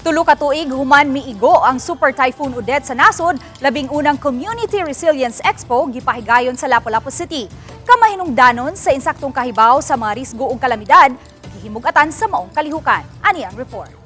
Tulo ka tuig human miigo ang Super Typhoon Odette sa nasod, 11 community Resilience Expo gipahigayon sa Lapu-Lapu City. Kamahinungdanon sa insaktong kahibaw sa mga risgo ug kalamidad, gihimugatan sa maong kalihukan. Ani ang report.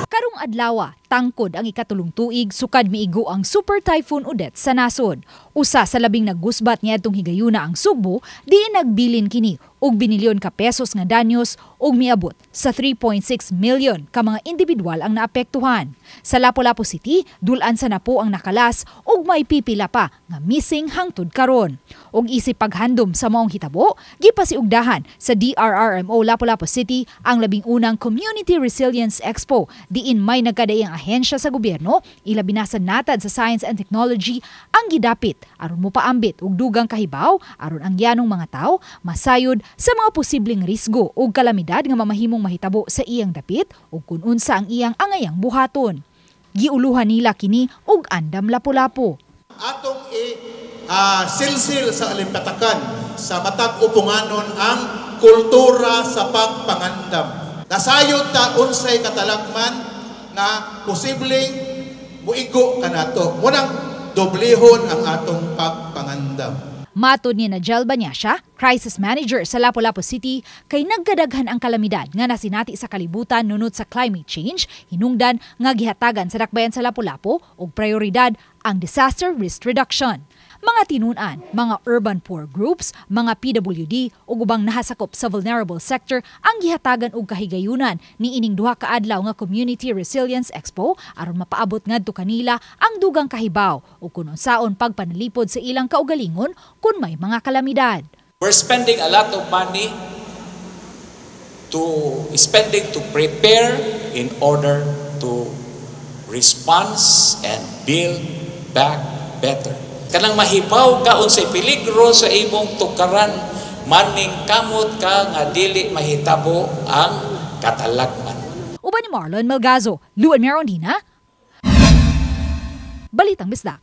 Karong adlawa, tangkod ang 3 tuig sukad miigo ang Super Typhoon Odette sa nasod. Usa sa labing naggusbat niadtong higayuna ang Sugbo, diin nagbilin kini og binilyon ka pesos nga danyos ug miabot sa 3.6 million ka mga individual ang naapektuhan. Sa Lapu-Lapu City, dul-an sa napo ang nakalas ug may pipila pa nga missing hangtod karon. Ug isip paghandom sa maong hitabo, gipasiugdahan sa DRRMO Lapu-Lapu City ang 11 Community Resilience Expo diin may nagkadaiyang ahensya sa gobyerno, ilabi na sa natad sa Science and Technology ang gidapit aron mopaambit og dugang kahibaw aron ang yanong mga tawo masayod sa mga posibleng risgo o kalamidad nga mamahimong mahitabo sa iyang dapit o kun unsa ang iyang angayang buhaton. Giuluhan nila kini og Andam Lapu-Lapu. Atong silsil sa alimpatakan sa matag upunganon ang kultura sa pagpangandam. Nasayod ta unsay katalagman nga posibleng muigo kanato. Munang doblehon ang atong pagpangandam. Matod ni Najel Banyasya, crisis manager sa Lapu-Lapu City, kay nagkadaghan ang kalamidad nga nasinati sa kalibutan nunot sa climate change, hinungdan nga gihatagan sa dakbayan sa Lapu-Lapu og prioridad ang disaster risk reduction. Mga tinun-an, mga urban poor groups, mga PWD ug ubang nahasakop sa vulnerable sector ang gihatagan og kahigayunan ni ining duha ka adlaw nga Community Resilience Expo aron mapaabot ngadto kanila ang dugang kahibaw ug kun unsaon pagpanalipod sa ilang kaugalingon kun may mga kalamidad. We're spending a lot of money to prepare in order to response and build back better. Kanang mahibaw ka unsay peligro sa imong tukaran, maning kamot ka nga dili mahitabo ang katalagman. Uban ni Marlon Melgazo, Luan Merondina, Balitang Bisdak.